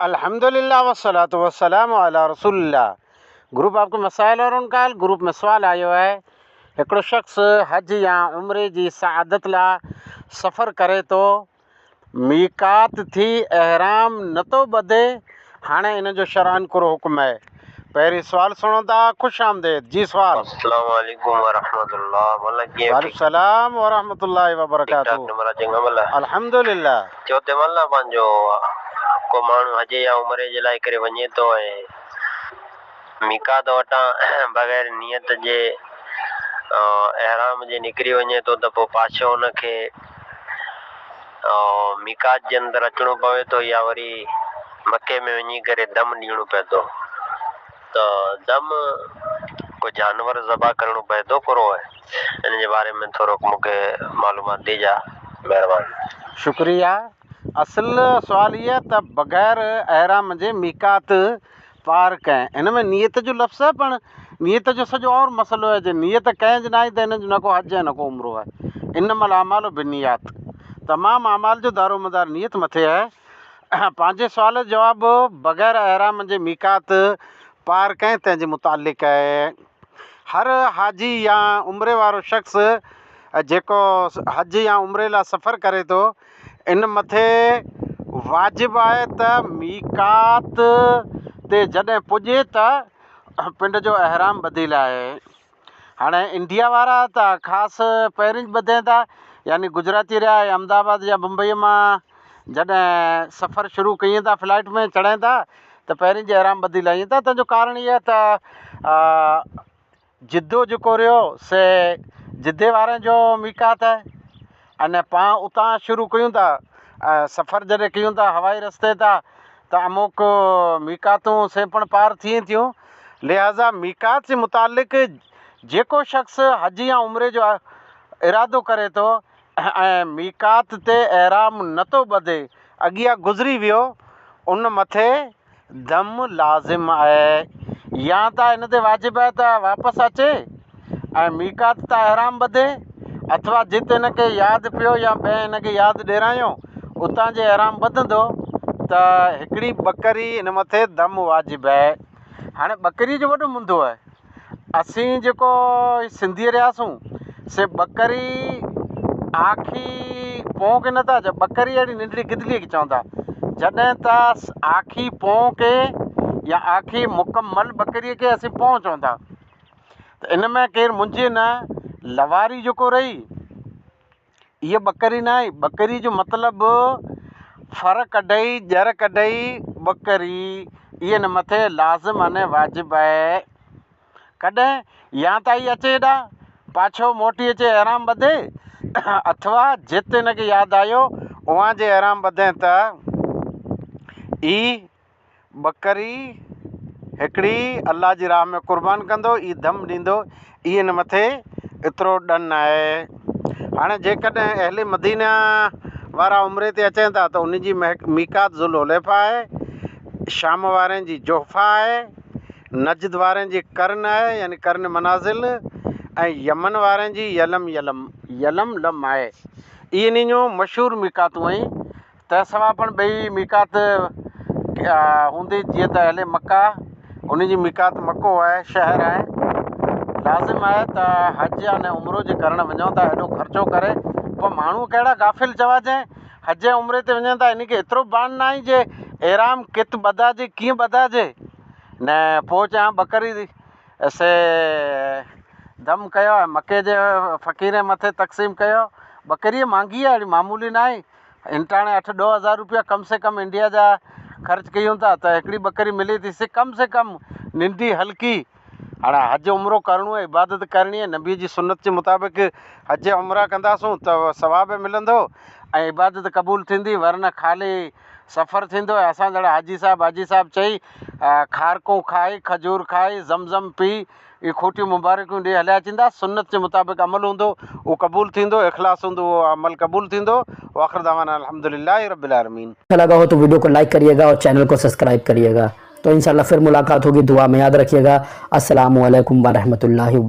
الحمدلله والصلوة والسلام علي رسول الله گروپ آپ ڪي مسائل اور ان کا حل گروپ ۾ سوال آيو آهي هڪڙو شخص حج يا عمري جي سعادت لا سفر ڪري ٿو ميقات ٿي احرام نٿو ٻڌي هاڻي ان جو شرعاً ڪهڙو حڪم آهي پهرين سوال سڻو ٿا خوش آمديد جي سوال. السلام عليڪم ورحمة الله ملا ڪيئن وعليڪم السلام ورحمة الله ٺيڪ ٺاڪ وبرڪاته نمرا چڱا ملا الحمدلله. چئو تي ملا پنهنجو ڪو ماڻهو حج يا عمري جي لاء ڪري وڃي ٿو ۽ ميقات وٽان بغير نيت جي احرام جي نڪري وڃي ٿو ته پوء پاڇو ان کي ميقات جي اندر اچڻو پوي ٿو يا وري مڪي ۾ وڃي ڪري دم ڏيڻو پئي ٿو ته دم ڪو جانور ذبح ڪرڻو پئي ٿو ڪرو ان جي باري ۾ ٿورو مون کي معلومات ڏيجا مهرباني. شڪريه. اصل سوال هي آهي ته بغير احرام جي ميقات پار ڪنهن هن ۾ نيت جو لفظ آهي پڻ نيت جو سڄو اور مسئلو آهي جي نيت ڪنهن جي ناهي ته هن جو نه ڪو حج ۽ نه ڪو عمرو آهي انما الاعمال بالنيات تمام اعمال جو دارومدار نيت مٿي آهي پنهنجي سوال جو جواب بغير احرام جي ميقات پار ڪنهن تنهن جي متعلق آهي. هر حاجي يا عمري وارو شخص جيڪو حج يا عمري لاء سفر ڪري ٿو ان مٿي واجب آهي ته ميقات تي جڏهن پڄي ته پنڊ جو احرام ٻڌي لاهي. هاڻي انڊيا وارا ته خاص پهرين ٻڌين ٿا يعني گجراتي رهيا يا احمد آباد يا بمبئي مان جڏهن سفر شروع ڪين ٿا فلائيٽ ۾ چڙهين ٿا ته پهرين جي احرام ٻڌي لاهين ٿا تنهن جو ڪارڻ هي آهي ته جدو جيڪو رهيو سي جدي وارن جو ميقات آهي ۽ پاڻ اتان شروع ڪيون ٿا سفر جڏهن ڪيون ٿا هوائي رستي تان ته اموڪ ميقاتون سي پڻ پار ٿين ٿيون لهٰذا ميقات جي متعلق جيڪو شخص حج يا عمري جو ارادو ڪري ٿو ۽ ميقات تي احرام نه ٿو ٻڌي اڳيان گذري ويو ان مٿي دم لازم آهي يا ته ان تي واجب آهي ته واپس اچي ۽ ميقات تان احرام ٻڌي اٿوا جت هن کي ياد پيو يا ٻئي هن کي ياد ڏيرايو اتان جي احرام ٻڌندو ته هڪڙي ٻڪري هن مٿي دم واجب آهي. هاڻي ٻڪري جو وڏو مندو آهي. اسين جيڪو سنڌي رهياسون سي ٻڪري آکي پونء کي نٿا چئو ٻڪري اهڙي ننڍڙي گدلي کي چوندا جڏهن ته آکي پونء کي يا آکي مڪمل ٻڪري کي اسين پونء چوندا ته ان ۾ ڪير منجهي نه لواري جيڪو رهي هيء ٻڪري ناهي، ٻڪري جو مطلب ڦر ڪڍئي، ڄر ڪڍئي، ٻڪري، ايء نه مٿي لازم اني واجب آهي. ڪڏهن يا ته هي اچي هيڏانهن، پاڇو موٽي اچي احرام ٻڌي، اٿوا جت هن کي ياد آيو، اوهان جي احرام ٻڌين ته اي ٻڪري هڪڙي الله جي راهه ۾ قربان ڪندو اي دم ڏيندو اي ان مٿي ايترو ڏن آهي. هاڻي جيڪڏهن اهل مدينه وارا عمري تي اچن ٿا ته ان جي ميقات ذوالحليفه آهي، شام وارن جي جحفه آهي، نجد وارن جي قرن آهي يعني قرن منازل ۽ يمن وارن جي يلم يلم يلم لم آهي. اهي انهن جون مشهور ميقاتون آهن. تنهن سوا پڻ ٻئي ميقات هوندي جيئن ته اهل مڪه انهن جي ميقات مڪو آهي شهر آهي لازم آهي ته حج يعني عمرو جي ڪرڻ وڃو ٿا ايڏو خرچو ڪري پوء ماڻهو ڪهڙا غافل چواجين حج ۽ عمري تي وڃن ٿا انهن کي ايترو بان نه آهي جي احرام ڪت ٻڌاجي ڪيئن ٻڌاجي نه پوء چيان ٻڪري سي دم ڪيو ۽ مڪي جي فقيرين مٿي تقسيم ڪيو ٻڪري مهانگي آهي اهڙي معمولي نه آهي انٽاڻي اٺ ڏهه هزار روپيا ڪم سي ڪم انڊيا جا خرچ ڪيون ٿا ته هڪڙي ٻڪري ملي ٿي سي ڪم سي ڪم ننڍي هلڪي هاڻي حج عمرو ڪرڻو آهي عبادت ڪرڻي آهي نبي جي سنت جي مطابق حج عمرا ڪنداسون ته ثواب به ملندو ۽ عبادت قبول ٿيندي ورنه خالي سفر ٿيندو ۽ اسان جهڙا حاجي صاحب حاجي صاحب چئي کارڪون کائي کجور کائي زم زم پي اهي کوٽيون مبارڪيون ڏئي هليا اچيندا، سنت جي مطابق عمل هوندو اهو قبول ٿيندو، اخلاص هوندو اهو عمل قبول ٿيندو، واخر دعوانا الحمد لله رب العالمين. اچھا لگا ھو تو ويڊيو کو لائيڪ ڪريي گا اور چينل کو سبسڪرائب ڪريي گا تو انشاء الله پھر ملاقات ھوگي دعا مين ياد رکيي گا السلام عليڪم ورحمة الله.